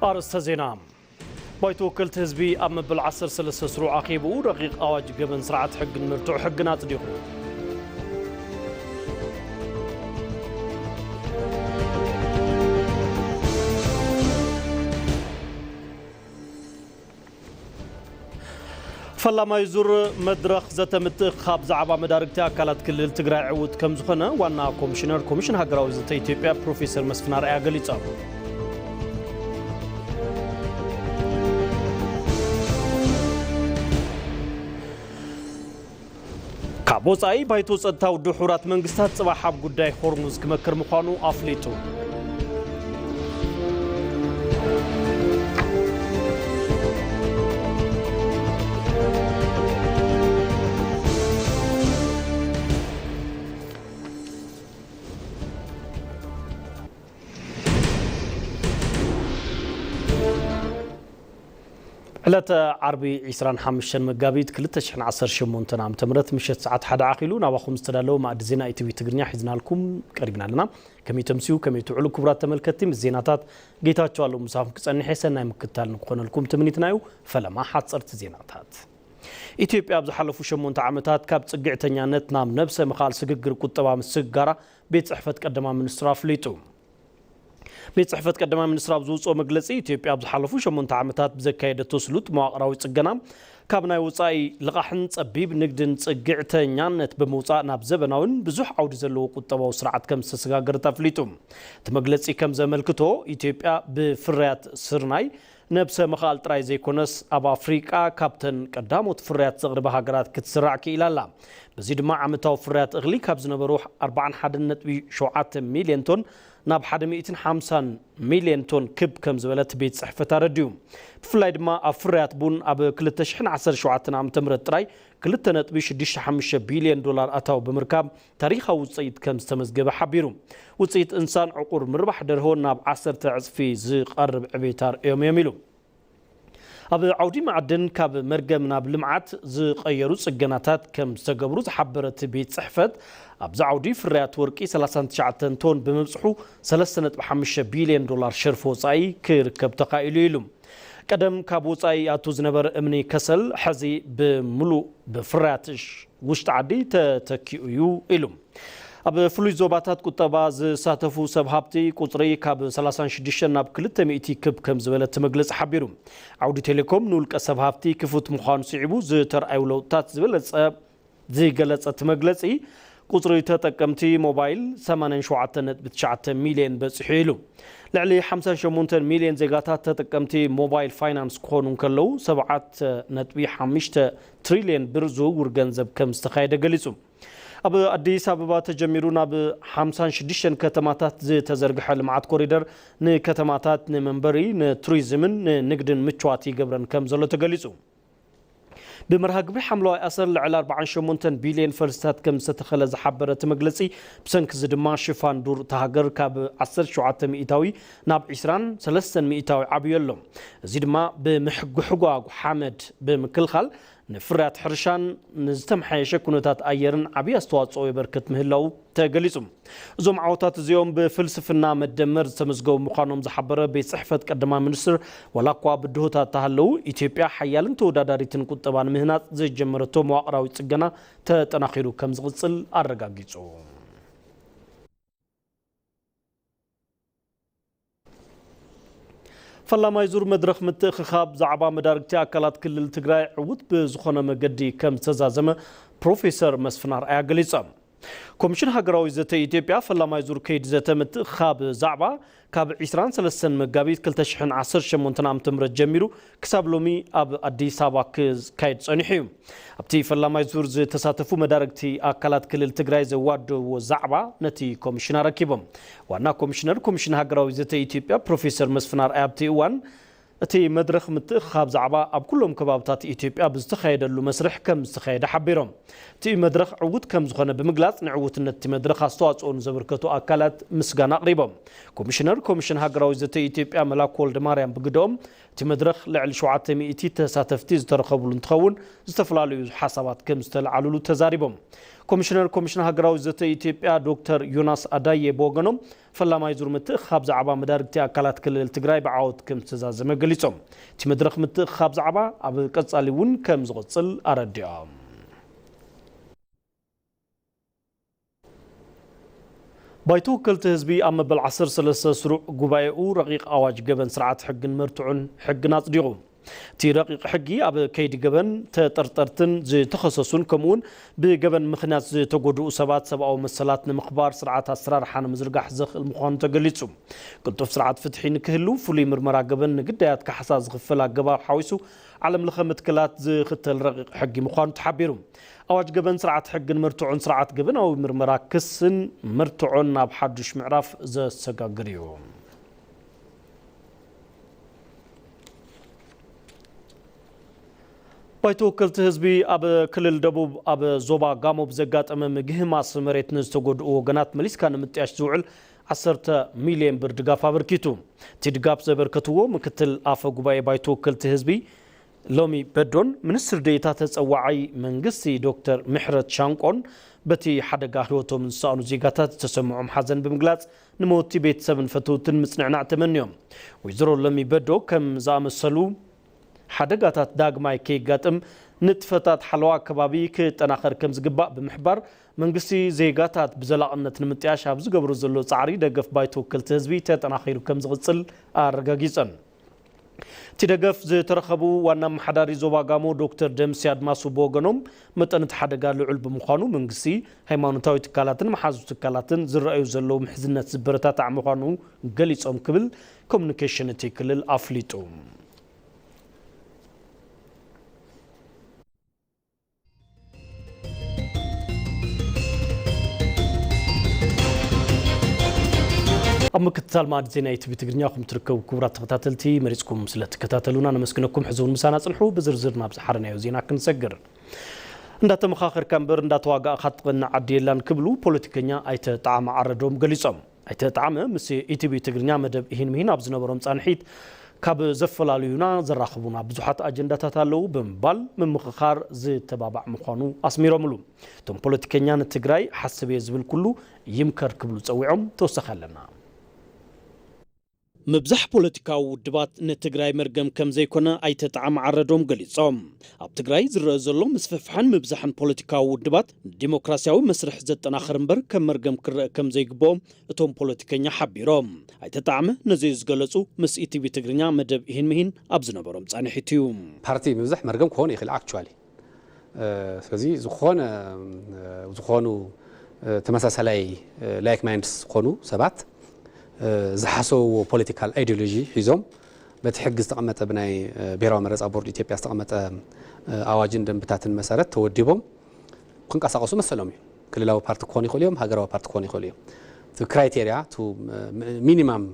ኣርእስተ ዜና። ባይቶ ወከልቲ ህዝቢ ኣብ መበል ዓሰርተ ሰለስተ ስሩዕ ኣኼብኡ ረቂቕ ኣዋጅ ገበን ስርዓት ሕግን መርትዖ ሕግን ኣጽዲቑ። ፈላማይ ዙር መድረኽ ዘተ ምትእኽኻብ ዛዕባ መዳርግቲ ኣካላት ክልል ትግራይ ዕዉት ከም ዝኾነ ዋና ኮሚሽነር ኮሚሽን ሃገራዊ ዘተ ኢትዮጵያ ፕሮፌሰር መስፍን ኣርኣያ ገሊጾም። ካብ ወጻኢ ባይቶ ጸጥታ ውድብ ሕቡራት መንግስታት ጽባሕ ኣብ ጉዳይ ሆርሙዝ ክመክር ምዃኑ ኣፍሊጡ። ዕለተ ዓርቢ ዕስራን ሓሙሽተን መጋቢት ክልተ ሽሕን ዓሰርተ ሸሞንተን ዓመተ ምህረት ምሸት ሰዓት ሓደ ዓኺሉ ናባኹም ዝተዳለወ ማእዲ ዜና ኢቲቪ ትግርኛ ሒዝናልኩም ቀሪብና ኣለና። ከመይ ተምስዩ፣ ከመይ ትውዕሉ ክቡራት ተመልከትቲ? ምስ ዜናታት ጌታቸው ኣለሙ ምሳኹም ክጸንሕ እየ። ሰናይ ምክትታል ንክኾነልኩም ትምኒትና እዩ። ፈለማ ሓጸርቲ ዜናታት። ኢትዮጵያ ኣብ ዝሓለፉ ሸሞንተ ዓመታት ካብ ጽግዕተኛነት ናብ ነብሰ ምኽኣል ስግግር ቁጠባ ምስግጋራ ቤት ጽሕፈት ቀዳማይ ሚኒስትር ኣፍሊጡ። ቤት ጽሕፈት ቀዳማይ ሚኒስትር ኣብ ዝውፅኦ መግለፂ፣ ኢትዮጵያ ኣብ ዝሓለፉ ሸሞንተ ዓመታት ብዘካየደቶ ስሉጥ መዋቕራዊ ጽገና ካብ ናይ ወጻኢ ልቓሕን ጸቢብ ንግድን ጽግዕተኛነት ብምውጻእ ናብ ዘበናውን ብዙሕ ዓውዲ ዘለዎ ቁጠባዊ ስርዓት ከም ዝተሰጋገረት ኣፍሊጡ። እቲ መግለጺ ከም ዘመልክቶ፣ ኢትዮጵያ ብፍርያት ስርናይ ነብሰ ምኽኣል ጥራይ ዘይኮነስ፣ ኣብ ኣፍሪቃ ካብተን ቀዳሞት ፍርያት ዘቕርባ ሃገራት ክትስራዕ ክኢላ ኣላ። በዚ ድማ ዓመታዊ ፍርያት እኽሊ ካብ ዝነበሩ ኣርባዓን ሓደን ነጥቢ ሸውዓተ ሚልዮን ቶን ናብ ሓደ ሚእትን ሓምሳን ሚልዮን ቶን ክብ ከም ዝበለ እቲ ቤት ጽሕፈት ኣረዲኡ። ብፍላይ ድማ ኣብ ፍርያት ቡን ኣብ ክልተ ሽሕን ዓሰርተ ሸውዓተን ዓመተ ምህረት ጥራይ ክልተ ነጥቢ ሽዱሽተ ሓሙሽተ ቢልዮን ዶላር ኣታዊ ብምርካብ ታሪኻዊ ውጽኢት ከም ዝተመዝገበ ሓቢሩ። ውጽኢት እንስሳን ዕቑር ምርባሕ ደርሆን ናብ ዓሰርተ ዕጽፊ ዝቐርብ ዕቤት ኣርእዮም እዮም ኢሉ። ኣብ ዓውዲ መዓድን ካብ መርገም ናብ ልምዓት ዝቐየሩ ጽገናታት ከም ዝተገብሩ ዝሓበረ እቲ ቤት ጽሕፈት፣ ኣብዚ ዓውዲ ፍርያት ወርቂ ሰላሳን ትሽዓተን ቶን ብምብጽሑ ሰለስተ ነጥቢ ሓሙሽተ ቢልዮን ዶላር ሸርፊ ወጻኢ ክርከብ ተኻኢሉ ኢሉ። ቀደም ካብ ወጻኢ ይኣቱ ዝነበረ እምኒ ከሰል፣ ሕዚ ብምሉእ ብፍርያት ሽ-፣ ውሽጢ ዓዲ ተተኪኡ እዩ ኢሉ። ኣብ ፍሉይ ዞባታት ቁጠባ ዝሳተፉ ሰብ ሃብቲ ቁጽሪ ካብ ሰላሳን ሽዱሽተን ናብ ክልተ ሚእቲ ክብ ከም ዝበለ እቲ መግለጺ ሓቢሩ። ዓውዲ ቴሌኮም ንውልቀ ሰብ ሃብቲ ክፉት ምዃኑ ስዒቡ ዝተርኣዩ ለውጥታት ዝበለጸ ዝገለጸ እቲ መግለጺ፣ ቁጽሪ ተጠቀምቲ ሞባይል ሰማንያን ሸውዓተን ነጥቢ ትሽዓተ ሚልዮን በጺሑ ኢሉ። ልዕሊ ሓምሳን ሸሞንተን ሚልዮን ዜጋታት ተጠቀምቲ ሞባይል ፋይናንስ ክኾኑ እንከለዉ፣ ሰብዓተ ነጥቢ ሓሙሽተ ትሪልዮን ብር ዝውውር ገንዘብ ከም ዝተኻየደ ገሊጹ። ኣብ ኣዲስ ኣበባ ተጀሚሩ ናብ ሓምሳን ሽዱሽተን ከተማታት ዝተዘርግሐ ልምዓት ኮሪደር ንከተማታት ንመንበሪ፣ ንቱሪዝምን ንንግድን ምቹዋት ይገብረን ከም ዘሎ ተገሊጹ። ብመርሃ ግብሪ ሓምለዋይ ኣሰር ልዕሊ ኣርባዓን ሸሞንተን ቢልዮን ፈልስታት ከም ዝተተኸለ ዝሓበረ እቲ መግለጺ፣ ብሰንኪ እዚ ድማ ሽፋን ዱር እታ ሃገር ካብ ዓሰርተ ሸውዓተ ሚእታዊ ናብ ዕስራን ሰለስተን ሚእታዊ ዓብዩ ኣሎ። እዚ ድማ ብምሕጉሕጓጉ ሓመድ ብምክልኻል ንፍርያት ሕርሻን ንዝተመሓየሸ ኩነታት ኣየርን ዓብዪ ኣስተዋፅኦ የበርክት ምህላዉ ተገሊጹ። እዞም ዓወታት እዚኦም ብፍልስፍና መደመር ዝተመዝገቡ ምዃኖም ዝሓበረ ቤት ጽሕፈት ቀዳማይ ሚኒስትር፣ ዋላ እኳ ብድሆታት እንተሃለዉ፣ ኢትዮጵያ ሓያልን ተወዳዳሪትን ቁጠባ ንምህናጽ ዝጀመረቶ መዋቕራዊ ጽገና ተጠናኺሩ ከም ዝቕጽል ኣረጋጊጹ። ፈላማይ ዙር መድረኽ ምትእኽኻብ ዛዕባ መዳርግቲ ኣካላት ክልል ትግራይ ዕዉት ብዝኾነ መገዲ ከም ዝተዛዘመ ፕሮፌሰር መስፍን ኣርኣያ ገሊጾም። ኮሚሽን ሃገራዊ ዘተ ኢትዮጵያ ፈላማይ ዙር ከይዲ ዘተ ምትእኽኻብ ዛዕባ ካብ ዕስራን ሰለስተን መጋቢት ክልተ ሽሕን ዓሰርተ ሸሞንተን ዓመተ ምህረት ጀሚሩ ክሳብ ሎሚ ኣብ ኣዲስ ኣበባ ክካየድ ጸኒሑ እዩ። ኣብቲ ፈላማይ ዙር ዝተሳተፉ መዳርግቲ ኣካላት ክልል ትግራይ ዘዋደዎ ዛዕባ ነቲ ኮሚሽን ኣረኪቦም። ዋና ኮሚሽነር ኮሚሽን ሃገራዊ ዘተ ኢትዮጵያ ፕሮፌሰር መስፍን ኣርኣያ ኣብቲ እዋን፣ እቲ መድረኽ ምትእኽኻብ ዛዕባ ኣብ ኩሎም ከባብታት ኢትዮጵያ ብዝተኻየደሉ መስርሕ ከም ዝተኻየደ ሓቢሮም። እቲ መድረኽ ዕዉት ከም ዝኾነ ብምግላጽ፣ ንዕዉትነት እቲ መድረኽ ኣስተዋጽኦ ንዘበርከቱ ኣካላት ምስጋና ኣቕሪቦም። ኮሚሽነር ኮሚሽን ሃገራዊ ዘተ ኢትዮጵያ መላኩ ወልደማርያም ብግደኦም፣ እቲ መድረኽ ልዕሊ ሸውዓተ ሚእቲ ተሳተፍቲ ዝተረኸብሉ እንትኸውን፣ ዝተፈላለዩ ሓሳባት ከም ዝተለዓሉሉ ተዛሪቦም። ኮሚሽነር ኮሚሽን ሃገራዊ ዘተ ኢትዮጵያ ዶክተር ዮናስ ኣዳየ ብወገኖም፣ ፈላማይ ዙር ምትእኽኻብ ዛዕባ መዳርግቲ ኣካላት ክልል ትግራይ ብዓወት ከም ዝተዛዘመ ገሊጾም። እቲ መድረኽ ምትእኽኻብ ዛዕባ ኣብ ቀጻሊ እውን ከም ዝቕጽል ኣረዲኦም። ባይቶ ወከልቲ ህዝቢ ኣብ መበል ዓሰርተ ሰለስተ ስሩዕ ጉባኤኡ ረቂቕ ኣዋጅ ገበን ስርዓት ሕግን መርትዑን ሕግን ኣጽዲቑ። እቲ ረቂቕ ሕጊ ኣብ ከይዲ ገበን ተጠርጠርትን ዝተኸሰሱን ከምኡውን ብገበን ምኽንያት ዝተጎድኡ ሰባት ሰብኣዊ መሰላት ንምኽባር ስርዓት ኣሰራርሓ ንምዝርጋሕ ዘኽእል ምዃኑ ተገሊጹ። ቅልጡፍ ስርዓት ፍትሒ ንክህሉ ፍሉይ ምርመራ ገበን ንግዳያት ካሕሳ ዝኽፈል ኣገባብ ሓዊሱ ዓለም ለኸ መትከላት ዝኽተል ረቂቕ ሕጊ ምዃኑ ተሓቢሩ። ኣዋጅ ገበን ስርዓት ሕግን መርትዖን ስርዓት ገበናዊ ምርመራ ክስን መርትዖን ናብ ሓዱሽ ምዕራፍ ዘሰጋግር እዩ። ባይቶ ወከልቲ ህዝቢ ኣብ ክልል ደቡብ ኣብ ዞባ ጋሞ ብዘጋጠመ ምግህማስ መሬት ንዝተጎድኡ ወገናት መሊስካ ንምጥያሽ ዝውዕል ዓሰርተ ሚልዮን ብር ድጋፍ ኣበርኪቱ። እቲ ድጋፍ ዘበርከትዎ ምክትል ኣፈ ጉባኤ ባይቶ ወከልቲ ህዝቢ ሎሚ በዶን ሚኒስትር ዴኤታ ተጸዋዓይ መንግስቲ ዶክተር ምሕረት ሻንቆን በቲ ሓደጋ ህይወቶም ዝሰኣኑ ዜጋታት ዝተሰምዖም ሓዘን ብምግላጽ ንመወቲ ቤተሰብን ፈተውትን ምጽንዕናዕ ተመንዮም። ወይዘሮ ሎሚ በዶ ከም ዝኣመሰሉ ሓደጋታት ዳግማይ ከይጋጥም ንጥፈታት ሓለዋ ከባቢ ክጠናኸር ከም ዝግባእ ብምሕባር መንግስቲ ዜጋታት ብዘላቕነት ንምጥያሽ ኣብ ዝገብሮ ዘሎ ጻዕሪ ደገፍ ባይቶ ወከልቲ ህዝቢ ተጠናኺሩ ከም ዝቕጽል ኣረጋጊጸን። እቲ ደገፍ ዝተረኸቡ ዋና ኣመሓዳሪ ዞባ ጋሞ ዶክተር ደምሲ ኣድማሱ ብወገኖም መጠን እቲ ሓደጋ ልዑል ብምዃኑ መንግስቲ፣ ሃይማኖታዊ ትካላትን መሓዙ ትካላትን ዝረኣዩ ዘለዉ ምሕዝነት ዝበረታታዕ ምዃኑ ገሊጾም ክብል ኮሚኒኬሽን እቲ ክልል ኣፍሊጡ። ኣብ ምክትታል ማዕድ ዜና ኢቲቪ ትግርኛ ኹም ትርከቡ ክቡራት ተኸታተልቲ፣ መሪጽኩም ስለ ትከታተሉና ነመስግነኩም። ሕዚ እውን ምሳና ጽንሑ። ብዝርዝር ናብ ዝሓረናዮ ዜና ክንሰግር። እንዳተመኻኸርካ እምበር እንዳተዋጋእኻ ትቐንዕ ዓዲ የላን ክብሉ ፖለቲከኛ ኣይተ ጣዕመ ዓረዶም ገሊጾም። ኣይተ ጣዕመ ምስ ኢቲቪ ትግርኛ መደብ ኢሂን ምሂን ኣብ ዝነበሮም ጻንሒት፣ ካብ ዘፈላልዩና ዘራኽቡና ብዙሓት ኣጀንዳታት ኣለዉ ብምባል ምምኽኻር ዝተባባዕ ምዃኑ ኣስሚሮምሉ። እቶም ፖለቲከኛ ንትግራይ ሓስብ እየ ዝብል ኩሉ ይምከር ክብሉ ጸዊዖም። ተወሳኺ ኣለና። ምብዛሕ ፖለቲካዊ ውድባት ንትግራይ መርገም ከም ዘይኮነ ኣይተ ጣዕመ ዓረዶም ገሊጾም። ኣብ ትግራይ ዝረአ ዘሎ ምስፍሕፋሕን ምብዛሕን ፖለቲካዊ ውድባት ንዲሞክራሲያዊ መስርሕ ዘጠናኽር እምበር ከም መርገም ክረአ ከም ዘይግብኦ እቶም ፖለቲከኛ ሓቢሮም። ኣይተ ጣዕመ ነዚ ዝገለጹ ምስ ኢቲቪ ትግርኛ መደብ ኢሂን ምሂን ኣብ ዝነበሮም ጻንሒት እዩ። ፓርቲ ምብዛሕ መርገም ክኾን ይኽእል ኣክቹዋሊ። ስለዚ ዝኾነ ዝኾኑ ተመሳሳላይ ላይክ ማይንድስ ዝኾኑ ሰባት ዝሓሰብዎ ፖለቲካል ኣይዲዮሎጂ ሒዞም በቲ ሕጊ ዝተቐመጠ ብናይ ብሔራዊ መረፃ ቦርድ ኢትዮጵያ ዝተቐመጠ ኣዋጅን ደንብታትን መሰረት ተወዲቦም ክንቀሳቐሱ መሰሎም እዩ። ክልላዊ ፓርቲ ክኾኑ ይኽእሉ እዮም፣ ሃገራዊ ፓርቲ ክኾኑ ይኽእሉ እዮም። እቲ ክራይቴሪያ፣ እቲ ሚኒማም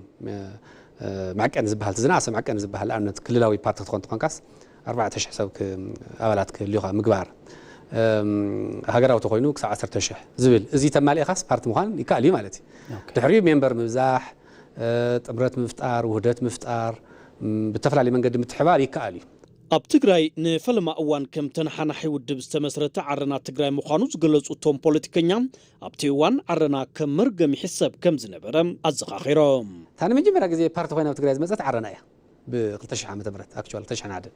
መዐቀኒ ዝበሃል፣ እቲ ዝነኣሰ መዐቀኒ ዝበሃል፣ ንኣብነት ክልላዊ ፓርቲ ክትኾን ተኾንካስ ኣርባዕተ ሽሕ ሰብ ክ-፣ ኣባላት ክህልዩኻ ምግባር፣ እም፣ ሃገራዊ ተኾይኑ ክሳብ ዓሰርተ ሽሕ ዝብል፣ እዚ ተማሊእኻስ ፓርቲ ምዃን ይከኣል እዩ ማለት እዩ። ኦኬ። ድሕሪኡ ሜምበር ምብዛሕ፣ እ፣ ጥምረት ምፍጣር፣ ውህደት ምፍጣር፣ እም፣ ብተፈላለየ መንገዲ ምትሕባር ይከኣል እዩ። ኣብ ትግራይ ንፈለማ እዋን ከም ተነሓናሒ ውድብ ዝተመስረተ ዓረና ትግራይ ምዃኑ ዝገለጹ እቶም ፖለቲከኛ፣ ኣብቲ እዋን ዓረና ከም መርገም ይሕሰብ ከም ዝነበረ ኣዘኻኺሮም። እታ ንመጀመርያ ግዜ ፓርቲ ኮይና ኣብ ትግራይ ዝመጸት ዓረና እያ። ብ ክልተ ሽሕ ዓመተ ምህረት፣ ኣክቹዋሊ ክልተ ሽሕን ሓደ።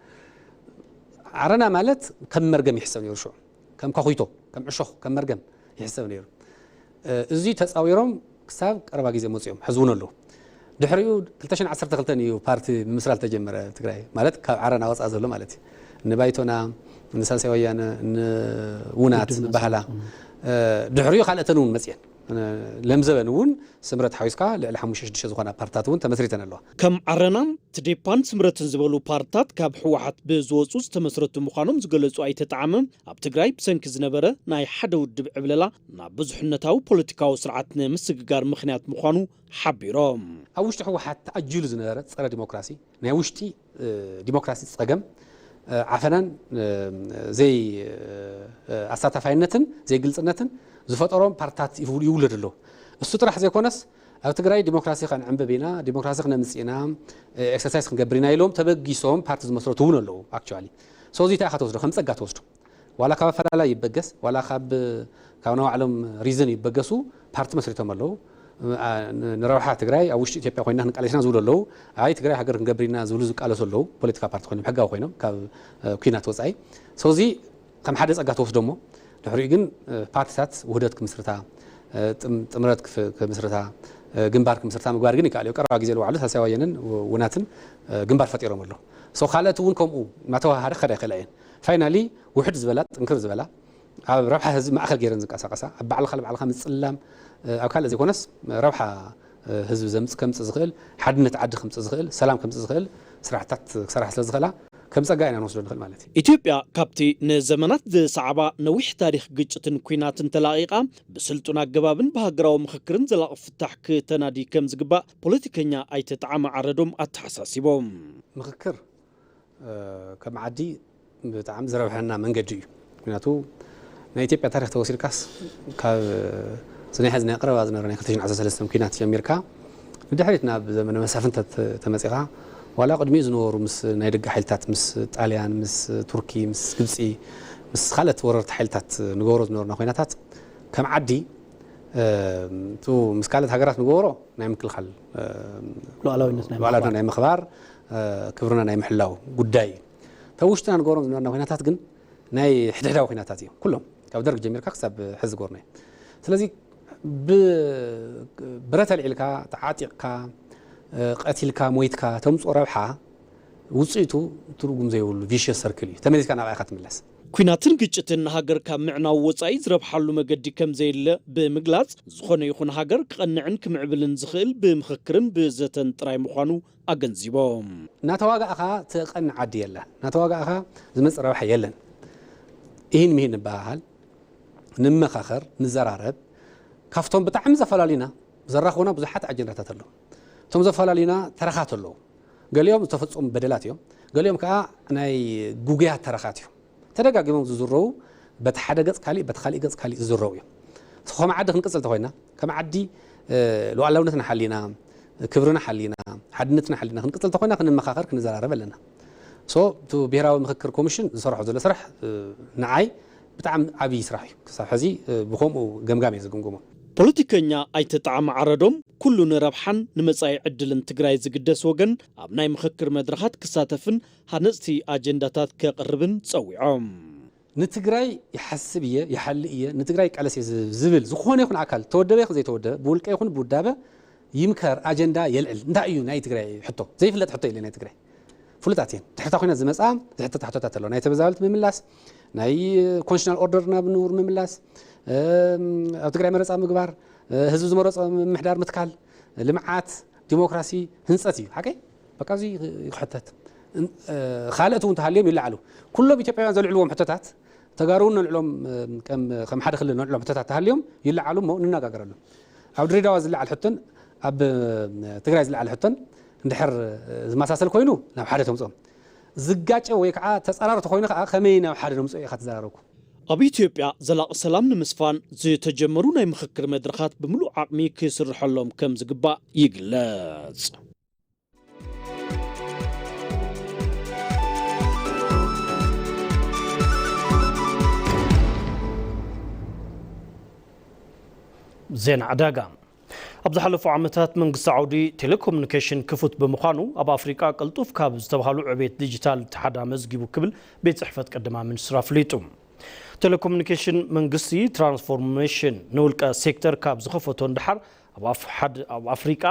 ዓረና ማለት ከም መርገም ይሕሰብ ነይሩ ሽዑ። ከም ካኹይቶ፣ ከም ዕሾኽ፣ ከም መርገም ይሕሰብ ነይሩ። እ፣ እዚ ተጻዊሮም ክሳብ ቀረባ ግዜ መጺኦም፣ ሕዚ እውን ኣለዉ። ድሕሪኡ ክልተ ሽሕን ዓሰርተ ክልተን እዩ ፓርቲ ምምስራት ተጀመረ ትግራይ፣ ማለት ካብ ዓረና ወጻኢ ዘሎ ማለት እዩ። እኒ ባይቶና፣ እኒ ሳልሳይ ወያነ፣ እኒ ውናት ውድብ ዝበሃላ። ናጽነት። እ፣ ድሕሪኡ ካልኦተን እውን መጽየን። እ፣ ለምዘበን እውን ስምረት ሓዊስካ ልዕሊ ሓሙሽተ ሽዱሽተ ዝኾና ፓርትታት እውን ተመስሪተን ኣለዋ። ከም ዓረና፣ ትዴፓን ስምረትን ዝበሉ ፓርትታት ካብ ህወሓት ብዝወጹ ዝተመስረቱ ምዃኖም ዝገለጹ ኣይተ ጣዕመ፣ ኣብ ትግራይ ብሰንኪ ዝነበረ ናይ ሓደ ውድብ ዕብለላ ናብ ብዙሕነታዊ ፖለቲካዊ ስርዓት ንምስግጋር ምኽንያት ምዃኑ ሓቢሮም። ኣብ ውሽጢ ህወሓት ተኣጅሉ ዝነበረ ጸረ ዲሞክራሲ፣ ናይ ውሽጢ፣ እ፣ ዲሞክራሲ ጸገም፣ እ፣ ዓፈናን፣ እ፣ ዘይ፣ እ፣ ኣሳታፋይነትን ዘይግልጽነትን ዝፈጠሮም ፓርትታት ይውል-፣ ይውለድ ኣሎ። እሱ ጥራሕ ዘይኮነስ፣ ኣብ ትግራይ ዲሞክራሲ ከንዕንብብ ኢና፣ ዲሞክራሲ ክነምጽእ ኢና፣ ኤክሰርሳይዝ ክንገብር ኢና ኢሎም ተበጊሶም ፓርቲ ዝመስረቱ እውን ኣለዉ። ኣክቹዋሊ ሶ እዚ እንታይ ኢኻ ትወስዶ? ከም ጸጋ ትወስዶ። ዋላ ካብ ኣፈላላይ ይበገስ፣ ዋላ ካብ ካብ ናይ ባዕሎም ሪዝን ይበገሱ ፓርቲ መስሪቶም ኣለዉ። ንረብሓ ትግራይ ኣብ ውሽጢ ኢትዮጵያ ኮይና ክንቃለስ ኢና ዝብሉ ኣለዉ። ኣይ ትግራይ ሃገር ክንገብር ኢና ዝብሉ ዝቃለሱ ኣለዉ። ፖለቲካ ፓርቲ ኮይኖም ሕጋዊ ኮይኖም ካብ ኩናት ወፃኢ። ሶዚ ከም ሓደ ጸጋ ተወስዶ እሞ ድሕሪኡ ግን ፓርቲታት ውህደት ክምስርታ፣ ጥምረት ክምስርታ፣ ግንባር ክምስርታ ምግባር ግን ይከኣል እዩ። ቀረባ ግዜ ዝወዓሉ ሳልሳይ ወያነን ውናትን ግንባር ፈጢሮም ኣለዉ። ካልኦት እውን ከምኡ እናተዋሃደ ክኸዳ ይኽእላ እየን። ፋይናሊ ውሕድ ዝበላ ጥንክር ዝበላ ኣብ ረብሓ ህዝቢ ማእኸል ገይረን ዝንቀሳቐሳ፣ ኣብ ባዕልኻ ንባዕልኻ ምፅላም ኣብ ካልእ ዘይኮነስ ረብሓ ህዝቢ ዘምፅ ከምፅእ ዝኽእል፣ ሓድነት ዓዲ ከምፅእ ዝኽእል፣ ሰላም ከምፅእ ዝኽእል ስራሕታት ክሰርሓ ስለ ዝኽእላ ከም ፀጋ ኢና ንወስዶ ንኽእል ማለት እዩ። ኢትዮጵያ ካብቲ ንዘመናት ዝሰዓባ ነዊሕ ታሪኽ ግጭትን ኲናትን ተላቒቓ ብስልጡን ኣገባብን ብሃገራዊ ምኽክርን ዘላቒ ፍታሕ ክተናዲ ከም ዝግባእ ፖለቲከኛ ኣይተ ጣዕመ ዓረዶም ኣተሓሳሲቦም። ምኽክር ከም ዓዲ ብጣዕሚ ዝረብሐና መንገዲ እዩ። ምክንያቱ ናይ ኢትዮጵያ ታሪክ ተወሲድካስ ካብ እዚ ናይ ሕዚ ናይ ቀረባ ዝነበረ ናይ ክልተ ሽሕን ዓሰርተ ሰለስተን ኲናት ጀሚርካ ንድሕሪት ናብ ዘመነ መሳፍንት ተመፂኻ ዋላ ቅድሚኡ ዝነበሩ ምስ ናይ ደገ ሓይልታት ምስ ጣልያን ምስ ቱርኪ ምስ ግብፂ ምስ ካልኦት ወረርቲ ሓይልታት ንገብሮ ዝነበርና ኮይናታት ከም ዓዲ እቲ ምስ ካልኦት ሃገራት ንገብሮ ናይ ምክልኻል ሉዓላዊነት ናይ ሉዓላዊነት ምኽባር። ናይ ምኽባር ክብርና ናይ ምሕላው ጉዳይ እዩ። ተብ ውሽጥና ንገብሮም ዝነበርና ኮይናታት ግን ናይ ሕድሕዳዊ ኮይናታት እዮም ኩሎም ካብ ደርግ ጀሚርካ ክሳብ ሕዚ ዝገብርና እዩ። ስለዚ ብብረት ኣልዒልካ ተዓጢቕካ ቀቲልካ ሞይትካ ተምፅኦ ረብሓ ውፅኢቱ ትርጉም ዘይብሉ ቪሽየስ ሰርክል እዩ። ተመሊስካ ናብኣ ኢኻ ትምለስ። ኲናትን ግጭትን ንሃገር ካብ ምዕናው ወጻኢ ዝረብሓሉ መገዲ ከም ዘየለ ብምግላጽ፣ ዝኾነ ይኹን ሃገር ክቐንዕን ክምዕብልን ዝኽእል ብምኽክርን ብዘተን ጥራይ ምዃኑ ኣገንዚቦም። እናተዋጋእኻ ትቐንዕ ዓዲ የላን። እናተዋጋእኻ ዝመጽእ ረብሓ የለን። ኢሂን ምሂን ንበሃሃል፣ ንመኻኸር፣ ንዘራረብ። ካብቶም ብጣዕሚ ዘፈላልዩና ዘራኽቡና ብዙሓት ኣጀንዳታት ኣለዉ። እቶም ዘፈላልዩና ተረኻት ኣለዉ። ገሊኦም ዝተፈጸሙ በደላት እዮም። ገሊኦም ከዓ ናይ ጉጉያት ተረኻት እዮም። ተደጋጊሞም ዝዝረቡ በቲ ሓደ ገጽ ካሊእ በቲ ካሊእ ገጽ ካሊእ ዝዝረቡ እዮም። ከም ዓዲ ክንቅጽል ተኾይና ከም ዓዲ ሉዓላውነትና ሓሊና ክብርና ሓሊና ሓድነትና ሓሊና ክንቅጽል ተኾይና ክንመኻኸር ክንዘራረብ ኣለና። ሶ እቲ ብሄራዊ ምኽክር ኮሚሽን ዝሰርሖ ዘሎ ስራሕ ንዓይ ብጣዕሚ ዓብዪ ስራሕ እዩ። ክሳብ ሕዚ ብኸምኡ ገምጋም እየ ዝግምግሞ። ፖለቲከኛ ኣይተ ጣዕመ ዓረዶም ኩሉ ንረብሓን ንመጻኢ ዕድልን ትግራይ ዝግደስ ወገን ኣብ ናይ ምኽክር መድረኻት ክሳተፍን ሃነፅቲ ኣጀንዳታት ከቕርብን ፀዊዖም። ንትግራይ ይሓስብ እየ፣ ይሓልእ እየ፣ ንትግራይ ይቃለስ እየ ዝብል ዝኾነ ይኹን ኣካል ተወደበ ይኹን ዘይተወደበ ብውልቀ ይኹን ብውዳበ ይምከር ኣጀንዳ የልዕል። እንታይ እዩ ናይ ትግራይ ሕቶ? ዘይፍለጥ ሕቶ የለ ናይ ትግራይ። ፍሉጣት እየን። ድሕርታ ኮይና ዝመፃ ዝሕተታ ሕቶታት ኣለዋ። ናይ ተመዛበልቲ ምምላስ፣ ናይ ኮንስቲቱሽናል ኦርደር ናብ ንቡር ምምላስ፣ ኣብ ትግራይ መረፃ ምግባር፣ ህዝቢ ዝመረፆ ምምሕዳር ምትካል፣ ልምዓት፣ ዲሞክራሲ፣ ህንፀት እዩ። ሓቀይ በቃ እዚ ይክሕተት። ካልኦት እውን ተሃልዮም ይለዓሉ። ኩሎም ኢትዮጵያውያን ዘልዕልዎም ሕቶታት ተጋሩ እውን ነልዕሎም ከም ሓደ ክልል ነልዕሎም ሕቶታት ተሃልዮም ይለዓሉ እሞ ንነጋገረሎም። ኣብ ድሬዳዋ ዝለዓል ሕቶን ኣብ ትግራይ ዝለዓል ሕቶን እንድሕር ዝመሳሰል ኮይኑ ናብ ሓደ ተምፅኦም። ዝጋጨ ወይ ከዓ ተፃራሪ ተኮይኑ ከዓ ከመይ ናብ ሓደ ነምፅኦ ኢኻ ትዘራረብኩ። ኣብ ኢትዮጵያ ዘላቒ ሰላም ንምስፋን ዝተጀመሩ ናይ ምኽክር መድረኻት ብምሉእ ዓቕሚ ክስርሐሎም ከም ዝግባእ ይግለጽ። ዜና ዕዳጋ። ኣብ ዝሓለፉ ዓመታት መንግስቲ ዓውዲ ቴሌኮሙኒኬሽን ክፉት ብምዃኑ ኣብ ኣፍሪቃ ቅልጡፍ ካብ ዝተባሃሉ ዕቤት ዲጂታል እቲ ሓደ ኣመዝጊቡ ክብል ቤት ጽሕፈት ቀዳማይ ሚኒስትር ኣፍሊጡ። ቴሌኮሙኒኬሽን መንግስቲ ትራንስፎርሜሽን ንውልቀ ሴክተር ካብ ዝኸፈቶ ንደሓር ኣብ ኣፍ- ሓድ- ኣብ ኣፍሪቃ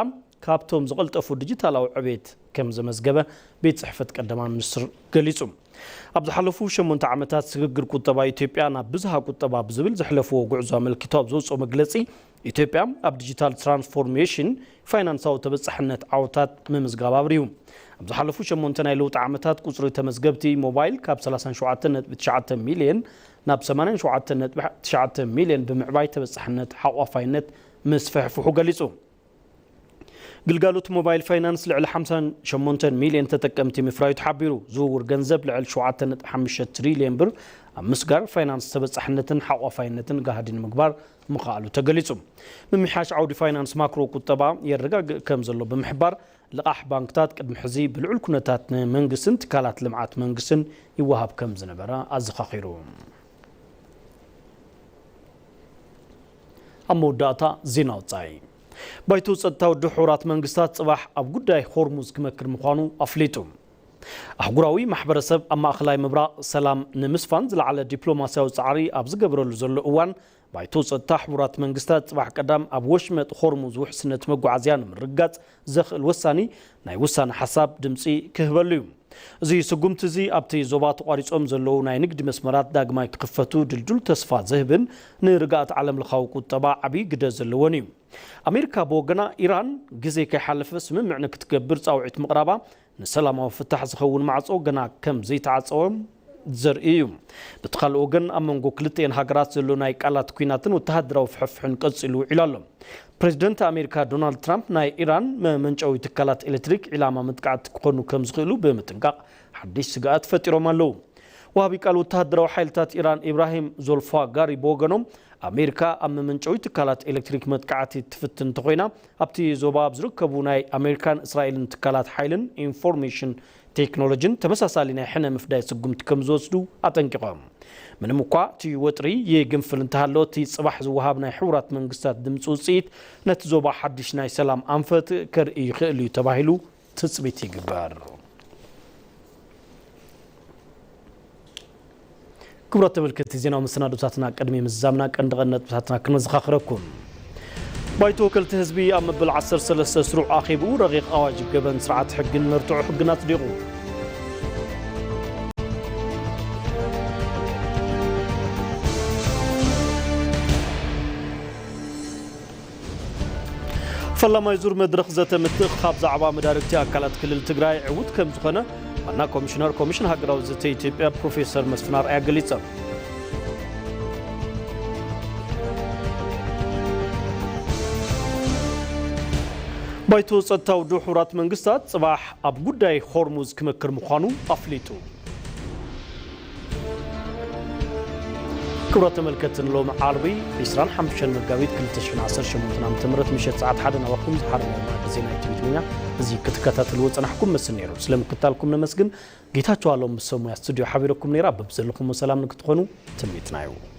ካብቶም ዝቐልጠፉ ዲጂታላዊ ዕቤት ከም ዘመዝገበ ቤት ጽሕፈት ቀዳማይ ሚኒስትር ገሊጹ። ኣብ ዝሓለፉ ሸሞንተ ዓመታት ስግግር ቁጠባ ኢትዮጵያ ናብ ብዝሃ ቁጠባ ብዝብል ዘሕለፍዎ ጉዕዞ ኣመልኪቱ ኣብ ዘውፅኦ መግለፂ፣ ኢትዮጵያ ኣብ ዲጂታል ትራንስፎርሜሽን ፋይናንሳዊ ተበፃሕነት ዓወታት ምምዝጋብ ኣብሪሁ። ኣብ ዝሓለፉ ሸሞንተ ናይ ለውጢ ዓመታት ቁፅሪ ተመዝገብቲ ሞባይል ካብ ሰላሳን ሸውዓተን ነጥቢ ትሽዓተ ሚልዮን ናብ ሰማንያን ሸውዓተን ነጥቢ ትሽዓተ ሚልዮን ብምዕባይ ተበፃሕነት ሓቋፋይነት ምስፍሕፍሑ ገሊፁ። ግልጋሎት ሞባይል ፋይናንስ ልዕሊ ሓምሳን ሸሞንተን ሚልዮን ተጠቀምቲ ምፍራዩ ተሓቢሩ። ዝውውር ገንዘብ ልዕሊ ሸውዓተ ነጥቢ ሓሙሽተ ትሪልዮን ብር ኣብ ምስጋር ፋይናንስ ተበጻሕነትን ሓቋፋይነትን ጋህዲ ንምግባር ምኽኣሉ ተገሊጹ። ምምሕያሽ ዓውዲ ፋይናንስ ማክሮ ቁጠባ የረጋግእ ከም ዘሎ ብምሕባር፣ ልቓሕ ባንክታት ቅድሚ ሕዚ ብልዑል ኩነታት ንመንግስትን ትካላት ልምዓት መንግስትን ይወሃብ ከም ዝነበረ ኣዘኻኺሩ። ኣብ መወዳእታ ዜና ወጻኢ። ባይቶ ጸጥታ ውድብ ሕቡራት መንግስታት ጽባሕ ኣብ ጉዳይ ሆርሙዝ ክመክር ምዃኑ ኣፍሊጡ። ኣህጉራዊ ማሕበረሰብ ኣብ ማእኸላይ ምብራቕ ሰላም ንምስፋን ዝለዓለ ዲፕሎማስያዊ ጻዕሪ ኣብ ዝገብረሉ ዘሎ እዋን፣ ባይቶ ጸጥታ ሕቡራት መንግስታት ጽባሕ ቀዳም ኣብ ወሽመጥ ሆርሙዝ ውሕስነት መጓዓዝያ ንምርግጋጽ ዘኽእል ወሳኒ ናይ ውሳነ ሓሳብ ድምጺ ክህበሉ እዩ። እዚ ስጉምቲ እዚ ኣብቲ ዞባ ተቋሪጾም ዘለዉ ናይ ንግዲ መስመራት ዳግማይ ክኽፈቱ ድልዱል ተስፋ ዝህብን ንርግኣት ዓለምለኻዊ ቁጠባ ዓብዪ ግደ ዘለዎን እዩ። ኣሜሪካ ብወገና፣ ኢራን ግዜ ከይሓለፈ ስምምዕ ንክትገብር ጻውዒት ምቕራባ፣ ንሰላማዊ ፍታሕ ዝኸውን ማዕጾ ገና ከም ዘይተዓጸወ ዘርኢ እዩ። በቲ ካልእ ወገን፣ ኣብ መንጎ ክልቲኤን ሃገራት ዘሎ ናይ ቃላት ኲናትን ወተሃደራዊ ፍሕፍሕን ቀጺሉ ውዒሉ ኣሎ። ፕሬዚደንት ኣሜሪካ ዶናልድ ትራምፕ፣ ናይ ኢራን መመንጨዊ ትካላት ኤሌክትሪክ ዒላማ መጥቃዕቲ ክኾኑ ከም ዝኽእሉ ብምጥንቃቕ፣ ሓድሽ ስግኣት ፈጢሮም ኣለዉ። ወሃቢ ቃል ወተሃደራዊ ሓይልታት ኢራን ኢብራሂም ዞልፋጋሪ ብወገኖም፣ ኣሜሪካ ኣብ መመንጨዊ ትካላት ኤሌክትሪክ መጥቃዕቲ ትፍትን እንተኾይና፣ ኣብቲ ዞባ ኣብ ዝርከቡ ናይ ኣሜሪካን እስራኤልን ትካላት ሓይልን ኢንፎርሜሽን ቴክኖሎጂን ተመሳሳሊ ናይ ሕነ ምፍዳይ ስጉምቲ ከም ዝወስዱ ኣጠንቂቖም። ምንም እኳ እቲ ወጥሪ ይግንፍል እንተሃለወ፣ እቲ ጽባሕ ዝወሃብ ናይ ሕቡራት መንግስታት ድምፂ ውፅኢት ነቲ ዞባ ሓድሽ ናይ ሰላም ኣንፈት ከርኢ ይኽእል እዩ ተባሂሉ ትጽቢት ይግበር። ክቡራት ተመልከትቲ፣ ዜናዊ መሰናዶታትና ቅድሚ ምዝዛምና ቀንዲ ቀንዲ ነጥብታትና ክነዘኻኽረኩም። ባይቶ ወከልቲ ህዝቢ ኣብ መበል ዓሰርተ ሰለስተ ስሩዕ ኣኼብኡ ረቂቕ ኣዋጅ ገበን ስርዓት ሕግን መርትዖ ሕግን ኣጽዲቑ። ፈላማይ ዙር መድረኽ ዘተ ምትእኽኻብ ዛዕባ መዳርግቲ ኣካላት ክልል ትግራይ ዕዉት ከም ዝኾነ ዋና ኮሚሽነር ኮሚሽን ሃገራዊ ዘተ ኢትዮጵያ ፕሮፌሰር መስፍን ኣርኣያ ገሊጾም። ባይቶ ጸጥታ ውድብ ሕቡራት መንግስታት ጽባሕ ኣብ ጉዳይ ሆርሙዝ ክመክር ምዃኑ ኣፍሊጡ። ክቡራት ተመልከትቲ፣ ሎሚ ዓርቢ ዒስራን ሓሙሽተን መጋቢት ክልተ ሽሕን ዓሰርተ ሸሞንተን ዓመተ ምህረት ምሸት ሰዓት ሓደ ናባኹም ዝሓረመ መኣዲ ዜና ኢትዮ ትግርኛ እዚ ክትከታተልዎ ጸናሕኩም መስል ነይሩ። ስለ ምክታልኩም ነመስግን። ጌታቸው ኣሎም ምስ ሰብ ሞያ ስቱድዮ ሓቢረኩም ነይራ። በብዘለኹም ሰላም ንክትኾኑ ትምኒትና እዩ።